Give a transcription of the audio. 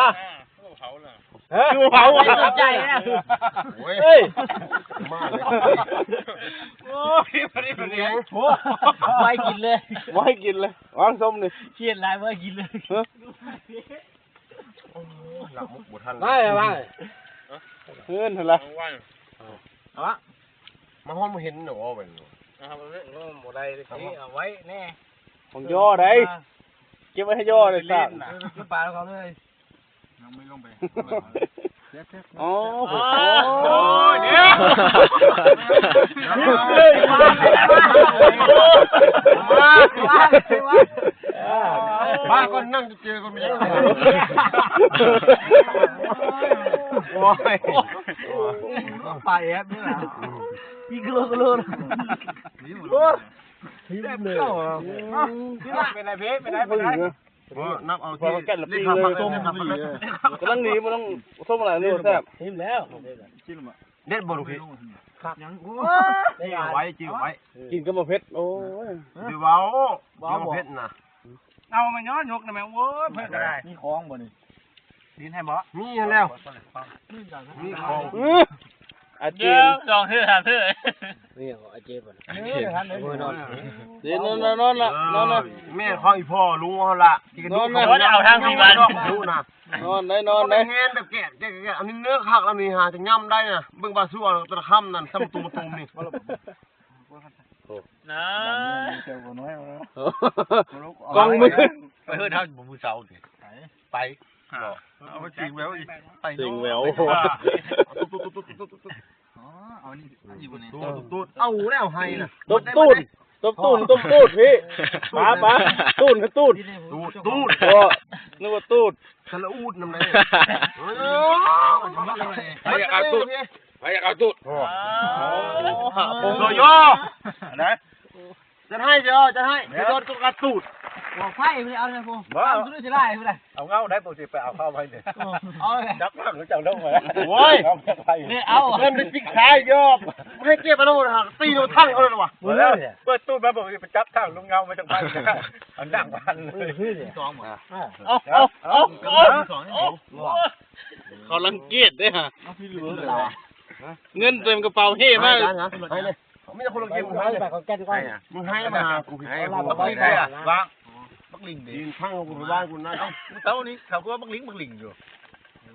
ອ່ະ ເອີ ຄືເຜົາ ໃຈນະ ໂອ້ຍ ເຮີ້ຍ ມາເລີຍ ໂອ້ຍ ພໍດີ ພໍດີ ໂອ້ ໄວ້ກິນເລີຍ ໄວ້ກິນເລີຍ ວາງສົ້ມນີ້ ຄຽດຫຼາຍ ໄວ້ກິນເລີຍ ເອີ ໂອ້ຍ ລັບມຸກບໍ່ທັນ ໄປ ໄປ ເຮືອນຫັ້ນລະ ເອົາລະ ມາຮອດບໍ່ເຫັນເນາະ ເອົາໄປເນາະ ເອົາໄປເລີຍ ບໍ່ໄດ້ເລີຍ ເອົາໄວ້ແນ່ ຂອງຍໍໄດ໋ ເກັບໄວ້ໃຫ້ຍໍໄດ້ ເກັບປາເຂົາເລີຍ ຍັງບໍ່ລົງໄປ ອໍ ໂອ້ຍ ດຽວ ມາກ່ອນ ນັ່ງເຈີກ່ອນ ໂອ້ຍ ປາແອບນີ້ນະ ອີກໂລໂລ ໂອ້ຍ ເປັນໄດເພ ເປັນໄດ ເປັນໄດ? ບໍ່ ນັບເອົາທີ່ເລກຂາຜັກຕົ້ມ ກຳລັງດີ ບໍ່ຕ້ອງສົ້ມຫຼາຍ ນີ້ແຊບ ເດັດບໍ່ລູກພີ່? ຄັກ ຍັງ ໂອ້ຍ ຈື່ໄວ້ ຈື່ໄວ້ ກິນກັບໝາກເຜັດ ໂອ້ຍ ຊິເວົ້າ ເວົ້າບໍ່ ເຜັດນະ ເອົາມາຍ້ອນຍົກນະແມ່ ໂອ້ຍ ເພິ່ນກໍໄດ້ ມີຂອງບໍ່ນີ້? ດິນໃຫ້ບໍ່? ມີຫັ້ນແລ້ວ ມີຂອງ ອື ອາເຈນ ສອງເທື່ອ ສາມເທື່ອ ນີ້ອາເຈນບໍ່? ເອີ ນອນ ນອນລະ ນອນລະ ແມ່ຂອງອີ່ພໍ່ລຸງເຮົາລະ ນອນນະ ເອົາທາງທີ່ບ້ານ ນອນນະ ນອນໄດ້ ນອນໄດ້ ແຮງແບບແກະ ແກະ ອັນນີ້ເນື້ອຄັກ ອັນນີ້ຫາຈະຫຍ້ຳໄດ້ນະ ເບິ່ງບາສູ່ເອົາແຕ່ລະຄຳນັ້ນ ຊຳຕຸ່ມຕຸ່ມນີ້ ນະ ກອງມື ໄປເຮີດເຮົາມື້ເຊົ້ານີ້ ໄປ ເອົາໄປສິງແວວອີກ ໄປ ສິງແວວ ອໍ ເອົານີ້ ອັນນີ້ບໍ່ນີ້ ຕູດ ຕູດ ເອົາແລ້ວໃຫ້ນະ ຕົບຕູດ ຕົບຕູດ ຕົບຕູດ ພີ່ ປາ ປາ ຕູດ ຕູດ ຕູດ ຕູດ ອໍ ນຶກວ່າຕູດ ຄະລະອູດນຳໃດ ໃຜຢາກເອົາຕູດ? ໃຜຢາກເອົາຕູດ? ໂອ້ ໂອ້ ໂອ້ ໂອ້ ໂອ້ ໂອ້ ຈັດໃຫ້ເຈົ້າ ຈັດໃຫ້ ເຈົ້າຕ້ອງການຕູດ ບໍ່ໃຜບໍ່ໄດ້ເອົາເລີຍ ບໍ່ເອົາ ສຸດຊິຫຼາຍບໍ່ໄດ້ ເອົາເງົາໄດ້ ບໍ່ຊິໄປເອົາເຂົ້າໄວ້ເດ້ ເອົາເລີຍ ຈັບຫຼັງເຈົ້າລົງໄວ້ ໂອ້ຍ ເອົາໄປ ນີ້ເອົາ ເພິ່ນໄປຈິກຊາຍຢູ່ ໃຫ້ເກັບເອົາໂລດ ຕີໂລທັງເອົາເລີຍຫວາ ເປີດຕູ້ມາ ບໍ່ໄປຈັບທາງລຸງເງົາມາຈັກໄປ ເອົາໜັກພັນ ເອີ ສອງບໍ່ ເອົາ ເອົາ ເອົາ ເອົາ ສອງ ເຂົາລັງກຽດເດ້ຫະ ເງິນເຕັມກະເປົາເຮມາ ໃຫ້ເລີຍ ມີແຕ່ຄົນລະເກັບ ໃຫ້ ມຶງໃຫ້ມາຫາກູ ໃຫ້ບັກລິງເດ້ ວາງ ບັກລິງເດ້ ດິນທັງກູໄປວາງກູນັ້ນ ເອົ້າ ເຕົ້ານີ້ເຂົາກໍວ່າບັກລິງ ບັກລິງຢູ່